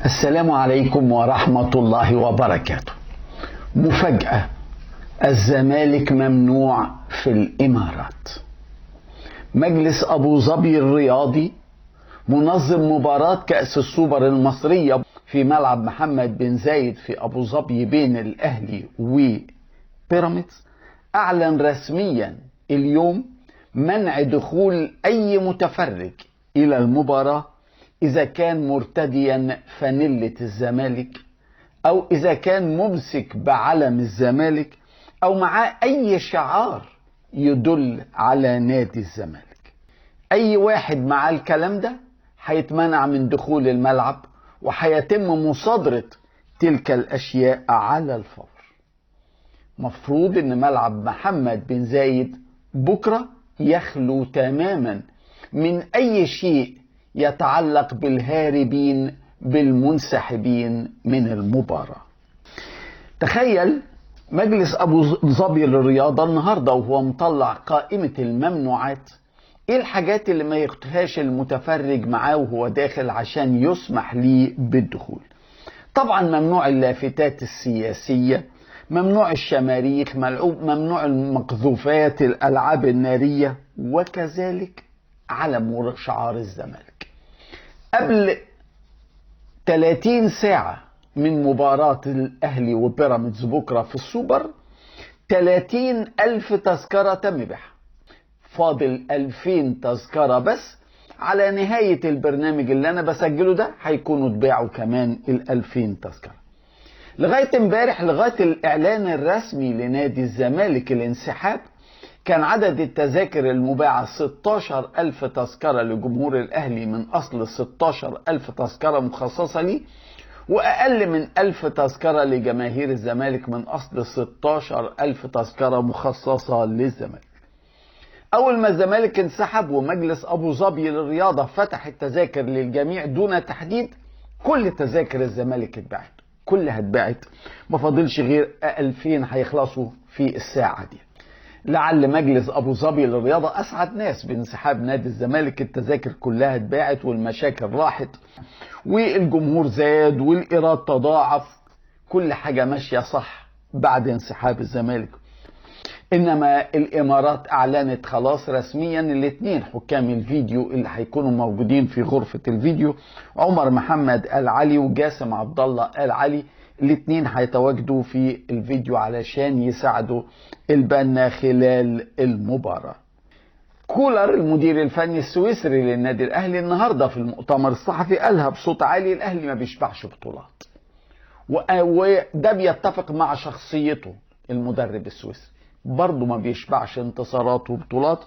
السلام عليكم ورحمة الله وبركاته. مفاجأة، الزمالك ممنوع في الإمارات. مجلس أبو ظبي الرياضي منظم مباراة كأس السوبر المصرية في ملعب محمد بن زايد في أبو ظبي بين الأهلي وبيراميدز أعلن رسميا اليوم منع دخول أي متفرج إلى المباراة إذا كان مرتديا فانيلة الزمالك، أو إذا كان ممسك بعلم الزمالك، أو معاه أي شعار يدل على نادي الزمالك. أي واحد مع الكلام ده هيتمنع من دخول الملعب، وهيتم مصادرة تلك الأشياء على الفور. مفروض إن ملعب محمد بن زايد بكرة يخلو تماما من أي شيء يتعلق بالهاربين بالمنسحبين من المباراة. تخيل مجلس أبو ظبي للرياضة النهاردة وهو مطلع قائمة الممنوعات، ايه الحاجات اللي ما ياخدهاش المتفرج معاه وهو داخل عشان يسمح ليه بالدخول؟ طبعا ممنوع اللافتات السياسية، ممنوع الشماريخ، ممنوع المقذوفات، الألعاب النارية، وكذلك علم وشعار الزمالك. قبل 30 ساعة من مباراة الأهلي وبيراميدز بكرة في السوبر، 30 ألف تذكرة تم بيعها، فاضل 2000 تذكرة بس على نهاية البرنامج اللي أنا بسجله ده هيكونوا اتباعوا كمان 2000 تذكرة. لغاية امبارح، لغاية الإعلان الرسمي لنادي الزمالك الانسحاب، كان عدد التذاكر المباعة 16 ألف تذكرة لجمهور الأهلي من أصل 16 ألف تذكرة مخصصة ليه، وأقل من 1000 تذكرة لجماهير الزمالك من أصل 16 ألف تذكرة مخصصة للزمالك. أول ما الزمالك انسحب ومجلس أبو ظبي للرياضة فتح التذاكر للجميع دون تحديد، كل تذاكر الزمالك اتباعت، كلها اتباعت، ما فاضلش غير 2000 هيخلصوا في الساعة دي. لعل مجلس أبو ظبي للرياضة أسعد ناس بانسحاب نادي الزمالك، التذاكر كلها اتباعت والمشاكل راحت والجمهور زاد والإيراد تضاعف، كل حاجة ماشية صح بعد انسحاب الزمالك. إنما الإمارات أعلنت خلاص رسميا الاثنين حكام الفيديو اللي هيكونوا موجودين في غرفة الفيديو، عمر محمد العلي وجاسم عبد الله العلي، الاثنين هيتواجدوا في الفيديو علشان يساعدوا البنا خلال المباراة. كولر المدير الفني السويسري للنادي الأهلي النهاردة في المؤتمر الصحفي قالها بصوت عالي، الأهلي ما بيشبعش بطولات، وده بيتفق مع شخصيته المدرب السويسري، برضه ما بيشبعش انتصارات وبطولات،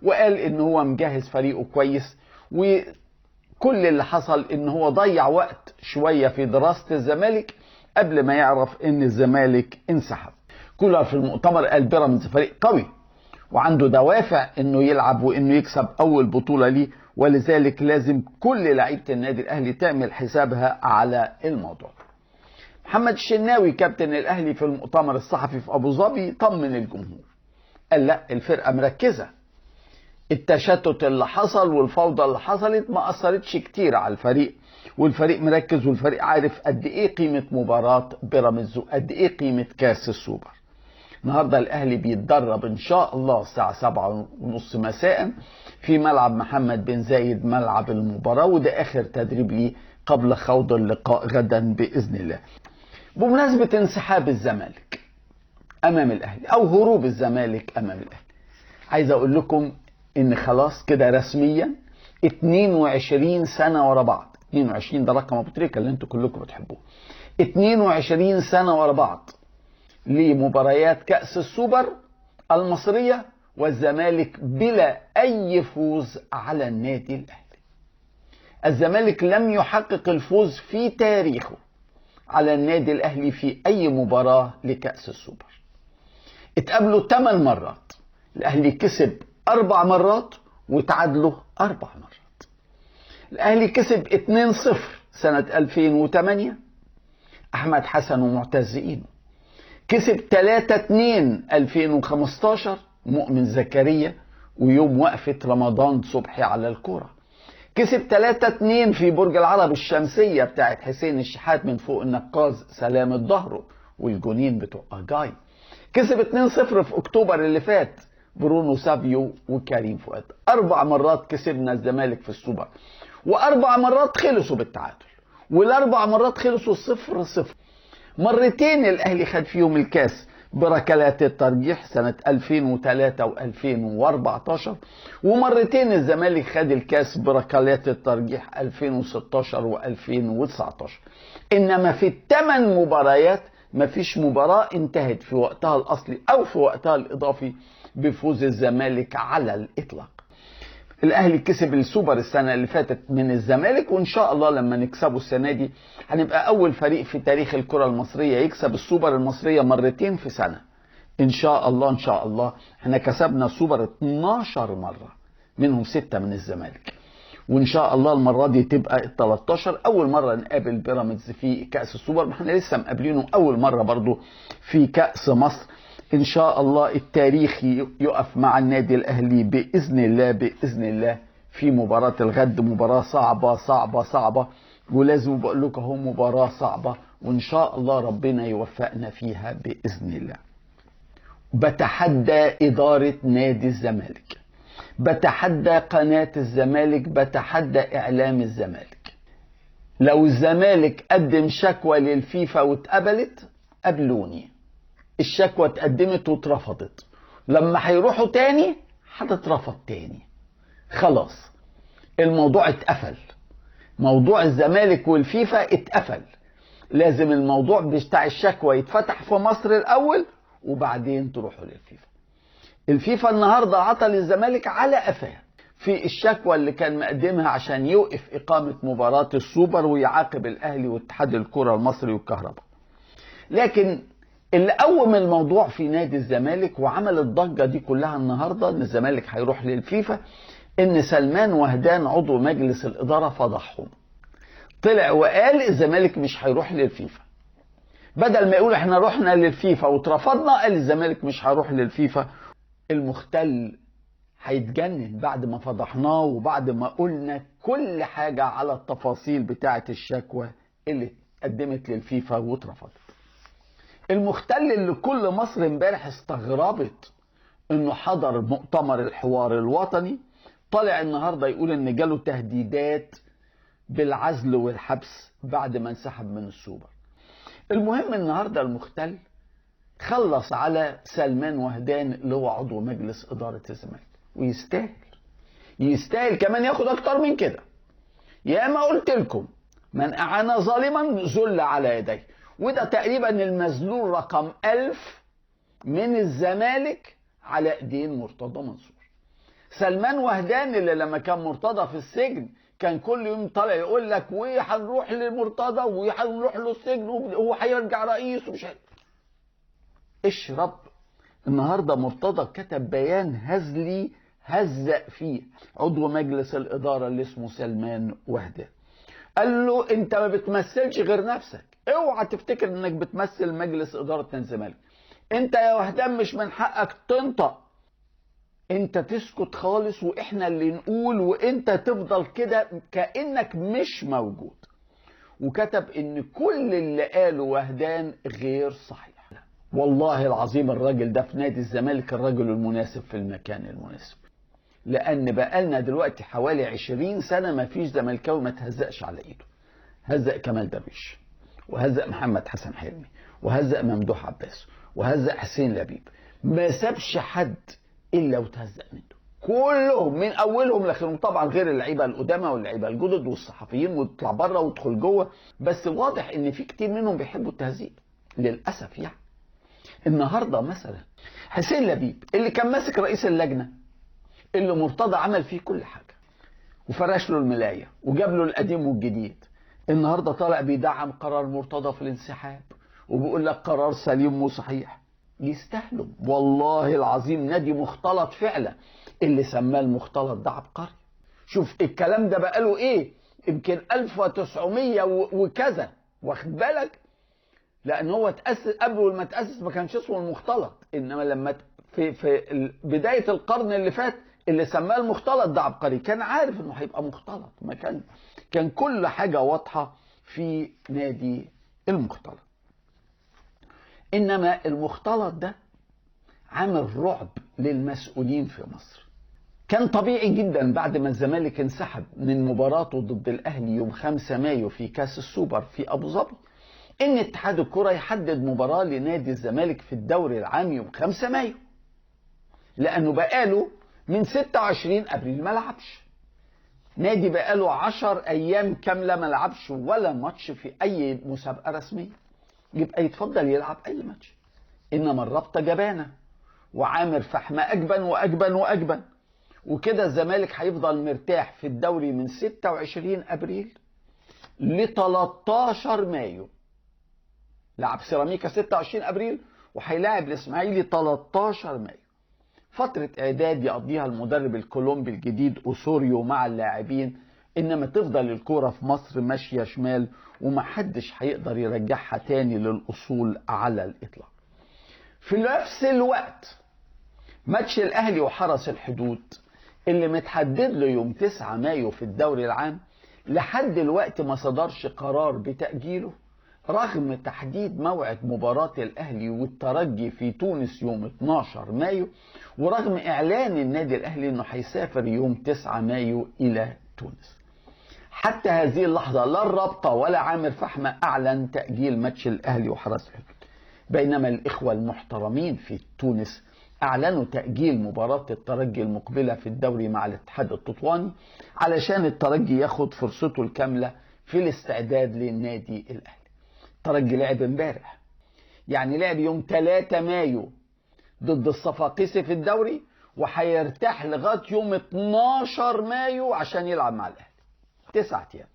وقال ان هو مجهز فريقه كويس، وكل اللي حصل ان هو ضيع وقت شوية في دراسة الزمالك قبل ما يعرف ان الزمالك انسحب. كولر في المؤتمر قال بيراميدز فريق قوي وعنده دوافع انه يلعب وانه يكسب اول بطولة ليه، ولذلك لازم كل لعيبة النادي الاهلي تعمل حسابها على الموضوع. محمد الشناوي كابتن الاهلي في المؤتمر الصحفي في ابو ظبي طمن الجمهور، قال لا الفرقة مركزة، التشتت اللي حصل والفوضى اللي حصلت ما اثرتش كتير على الفريق، والفريق مركز والفريق عارف قد ايه قيمة مباراة بيراميدز وقد ايه قيمة كاس السوبر. النهارده الاهلي بيتدرب ان شاء الله الساعة 7:30 مساء في ملعب محمد بن زايد ملعب المباراة، وده اخر تدريب ليه قبل خوض اللقاء غدا باذن الله. بمناسبة انسحاب الزمالك أمام الأهلي أو هروب الزمالك أمام الأهلي، عايز أقول لكم إن خلاص كده رسميا 22 سنة ورا بعض، 22 ده رقم أبو تريكة اللي أنتوا كلكم بتحبوه، 22 سنة ورا بعض لمباريات كأس السوبر المصرية والزمالك بلا أي فوز على النادي الأهلي. الزمالك لم يحقق الفوز في تاريخه على النادي الأهلي في أي مباراة لكأس السوبر. اتقابلوا 8 مرات، الأهلي كسب 4 مرات وتعادلوا 4 مرات. الأهلي كسب 2-0 سنة 2008 أحمد حسن ومعتز إينو، كسب 3-2 2015 مؤمن زكريا ويوم وقفة رمضان صبحي على الكرة، كسب 3-2 في برج العرب الشمسية بتاعت حسين الشحات من فوق النقاز سلامة ظهره والجونين بتوع أجاي. كسب 2-0 في أكتوبر اللي فات برونو سافيو وكريم فؤاد. 4 مرات كسبنا الزمالك في السوبر، و4 مرات خلصوا بالتعادل، وال4 مرات خلصوا 0-0. مرتين الأهلي خد فيهم الكاس بركلات الترجيح سنة 2003 و2014، ومرتين الزمالك خد الكاس بركلات الترجيح 2016 و2019. إنما في ال8 مباريات مفيش مباراة انتهت في وقتها الأصلي أو في وقتها الإضافي بفوز الزمالك على الإطلاق. الأهلي كسب السوبر السنة اللي فاتت من الزمالك، وإن شاء الله لما نكسبه السنة دي هنبقى أول فريق في تاريخ الكرة المصرية يكسب السوبر المصرية مرتين في سنة. إن شاء الله إن شاء الله. احنا كسبنا السوبر 12 مرة، منهم 6 من الزمالك، وإن شاء الله المرة دي تبقى 13. أول مرة نقابل بيراميدز في كأس السوبر، ما احنا لسه مقابلينه أول مرة برضو في كأس مصر. إن شاء الله التاريخ يقف مع النادي الأهلي بإذن الله، بإذن الله في مباراة الغد. مباراة صعبة صعبة صعبة، ولازم بقول لكم أهو مباراة صعبة، وإن شاء الله ربنا يوفقنا فيها بإذن الله. بتحدى إدارة نادي الزمالك، بتحدى قناة الزمالك، بتحدى إعلام الزمالك. لو الزمالك قدم شكوى للفيفا واتقبلت قبلوني. الشكوى اتقدمت واترفضت، لما هيروحوا تاني هتترفض تاني. خلاص الموضوع اتقفل، موضوع الزمالك والفيفا اتقفل. لازم الموضوع بتاع الشكوى يتفتح في مصر الأول وبعدين تروحوا للفيفا. الفيفا النهارده عطى للزمالك على قفاه في الشكوى اللي كان مقدمها عشان يوقف إقامة مباراة السوبر ويعاقب الأهلي واتحاد الكرة المصري والكهرباء. لكن اللي قوم الموضوع في نادي الزمالك وعمل الضجة دي كلها النهاردة ان الزمالك هيروح للفيفا، ان سلمان وهدان عضو مجلس الإدارة فضحهم. طلع وقال الزمالك مش هيروح للفيفا. بدل ما يقول احنا رحنا للفيفا واترفضنا، قال الزمالك مش هيروح للفيفا. المختل هيتجنن بعد ما فضحناه وبعد ما قلنا كل حاجة على التفاصيل بتاعة الشكوى اللي اتقدمت للفيفا واترفضت. المختل اللي كل مصر امبارح استغربت انه حضر مؤتمر الحوار الوطني، طلع النهارده يقول ان جاله تهديدات بالعزل والحبس بعد ما انسحب من السوبر. المهم النهارده المختل خلص على سلمان وهدان اللي هو عضو مجلس إدارة الزمالك، ويستاهل، يستاهل كمان ياخد اكتر من كده. يا ما قلت لكم من أعان ظالما ذل على يديه، وده تقريبا المذلول رقم 1000 من الزمالك على ايدين مرتضى منصور. سلمان وهدان اللي لما كان مرتضى في السجن كان كل يوم طالع يقول لك وهنروح لمرتضى وهنروح له السجن وهو هيرجع رئيس ومش اشرب. النهارده مرتضى كتب بيان هزلي هزق فيه عضو مجلس الإدارة اللي اسمه سلمان وهدان، قال له انت ما بتمثلش غير نفسك، اوعى تفتكر انك بتمثل مجلس إدارة نادي الزمالك. انت يا وهدان مش من حقك تنطق، انت تسكت خالص واحنا اللي نقول، وانت تفضل كده كأنك مش موجود. وكتب ان كل اللي قاله وهدان غير صحيح. والله العظيم الراجل ده في نادي الزمالك الرجل المناسب في المكان المناسب، لان بقالنا دلوقتي حوالي 20 سنة ما فيش زملكاوي ما تهزقش على ايده. هزق كمال درويش، وهزق محمد حسن حلمي، وهزق ممدوح عباس، وهزق حسين لبيب، ما سابش حد الا وتهزق منه، كلهم من اولهم لاخرهم، طبعا غير اللعيبة القدامى واللعيبة الجدد والصحفيين وتطلع بره وتدخل جوه. بس واضح ان في كتير منهم بيحبوا التهزيق للاسف. يعني النهارده مثلا حسين لبيب اللي كان ماسك رئيس اللجنة اللي مرتضى عمل فيه كل حاجة وفرش له الملايه وجاب له القديم والجديد، النهارده طالع بيدعم قرار مرتضى في الانسحاب وبيقول لك قرار سليم وصحيح. يستاهلوا والله العظيم، نادي مختلط فعلا، اللي سماه المختلط ده عبقري. شوف الكلام ده بقاله ايه، يمكن 1900 وكذا، واخد بالك؟ لان هو اتأسس قبل ما اتأسس ما كانش اسمه المختلط، انما لما في بداية القرن اللي فات اللي سماه المختلط ده عبقري، كان عارف انه هيبقى مختلط، ما كان كل حاجة واضحة في نادي المختلط. انما المختلط ده عامل رعب للمسؤولين في مصر. كان طبيعي جدا بعد ما الزمالك انسحب من مباراته ضد الاهلي يوم 5 مايو في كاس السوبر في ابو ظبي ان اتحاد الكرة يحدد مباراة لنادي الزمالك في الدوري العام يوم 5 مايو، لانه بقاله من 26 ابريل ما لعبش. نادي بقاله 10 ايام كاملة ما لعبش ولا ماتش في اي مسابقة رسمية، يبقى يتفضل يلعب اي ماتش. انما الرابطة جبانة وعامر فحمة اجبن واجبن واجبن، وكده الزمالك هيفضل مرتاح في الدوري من 26 ابريل ل 13 مايو. لعب سيراميكا 26 ابريل وهيلاعب الاسماعيلي 13 مايو. فترة اعداد يقضيها المدرب الكولومبي الجديد اوسوريو مع اللاعبين، انما تفضل الكورة في مصر ماشية شمال ومحدش هيقدر يرجعها تاني للاصول على الاطلاق. في نفس الوقت ماتش الاهلي وحرس الحدود اللي متحدد له يوم 9 مايو في الدوري العام لحد الوقت ما صدرش قرار بتأجيله، رغم تحديد موعد مباراة الأهلي والترجي في تونس يوم 12 مايو، ورغم إعلان النادي الأهلي أنه هيسافر يوم 9 مايو إلى تونس. حتى هذه اللحظة لا الرابطة ولا عامر فحمة أعلن تأجيل ماتش الأهلي وحرس الحدود، بينما الإخوة المحترمين في تونس أعلنوا تأجيل مباراة الترجي المقبلة في الدوري مع الاتحاد التطواني علشان الترجي ياخد فرصته الكاملة في الاستعداد للنادي الأهلي. الترجي لعب امبارح، يعني لعب يوم 3 مايو ضد الصفاقسي في الدوري، وهيرتاح لغاية يوم 12 مايو عشان يلعب مع الأهلي 9 أيام.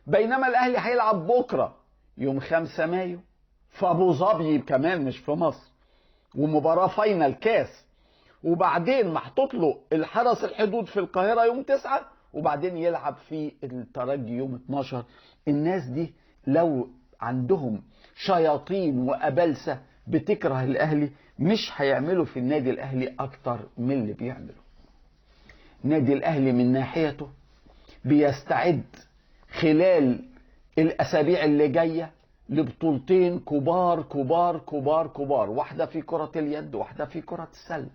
بينما الأهلي هيلعب بكرة يوم 5 مايو في أبو ظبي كمان، مش في مصر، ومباراة final كاس، وبعدين محطوط له الحرس الحدود في القاهرة يوم 9، وبعدين يلعب في الترجي يوم 12. الناس دي لو عندهم شياطين وأبلسة بتكره الأهلي مش هيعملوا في النادي الأهلي أكتر من اللي بيعملوا. النادي الأهلي من ناحيته بيستعد خلال الأسابيع اللي جاية لبطولتين كبار كبار كبار كبار، واحدة في كرة اليد واحدة في كرة السلة.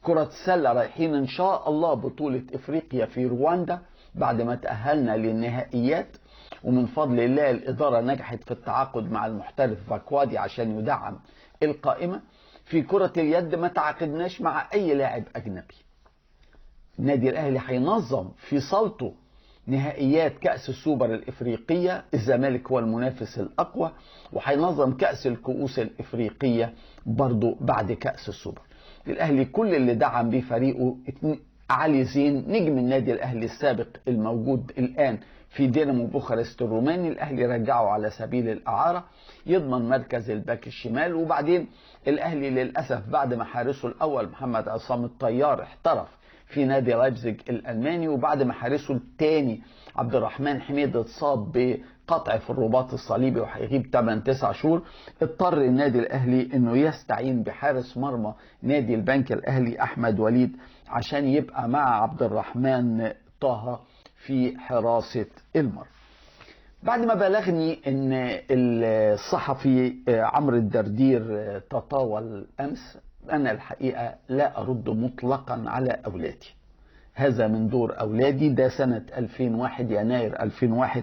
كرة السلة رايحين إن شاء الله بطولة إفريقيا في رواندا بعد ما تأهلنا للنهائيات، ومن فضل الله الإدارة نجحت في التعاقد مع المحترف فاكوادي عشان يدعم القائمة. في كرة اليد ما تعاقدناش مع أي لاعب أجنبي. النادي الأهلي هينظم في صالته نهائيات كأس السوبر الإفريقية، الزمالك هو المنافس الأقوى، وهينظم كأس الكؤوس الإفريقية برضو بعد كأس السوبر. الأهلي كل اللي دعم بيه فريقه علي زين نجم النادي الأهلي السابق الموجود الآن في دينامو بوخارست الروماني، الأهلي رجعه على سبيل الإعارة يضمن مركز الباك الشمال. وبعدين الأهلي للأسف بعد ما حارسه الأول محمد عصام الطيار احترف في نادي لايبزيج الألماني، وبعد ما حارسه الثاني عبد الرحمن حميد اتصاب بقطع في الرباط الصليبي وهيغيب 8-9 شهور، اضطر النادي الأهلي انه يستعين بحارس مرمى نادي البنك الأهلي أحمد وليد عشان يبقى مع عبد الرحمن طه في حراسة المرمى. بعد ما بلغني ان الصحفي عمرو الدردير تطاول امس، أنا الحقيقة لا أرد مطلقا على أولادي، هذا من دور أولادي. ده سنة 2001، يناير 2001،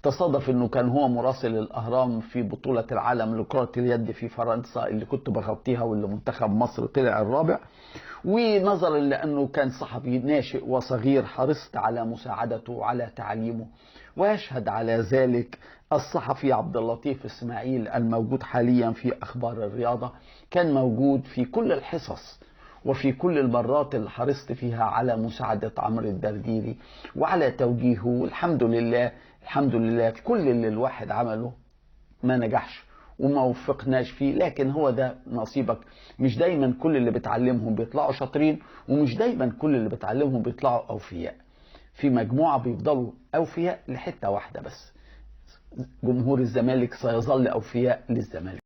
تصادف أنه كان هو مراسل الأهرام في بطولة العالم لكرة اليد في فرنسا اللي كنت بغطيها واللي منتخب مصر طلع الرابع، ونظرا لأنه كان صحفي ناشئ وصغير حرصت على مساعدته وعلى تعليمه، ويشهد على ذلك الصحفي عبد اللطيف اسماعيل الموجود حاليا في أخبار الرياضة، كان موجود في كل الحصص وفي كل المرات اللي حرصت فيها على مساعدة عمرو الدرديري وعلى توجيهه. والحمد لله، الحمد لله كل اللي الواحد عمله ما نجحش وما وفقناش فيه، لكن هو ده نصيبك. مش دايما كل اللي بتعلمهم بيطلعوا شاطرين، ومش دايما كل اللي بتعلمهم بيطلعوا أوفياء. في مجموعة بيفضلوا أوفياء لحتة واحدة بس، جمهور الزمالك سيظل أوفياء للزمالك.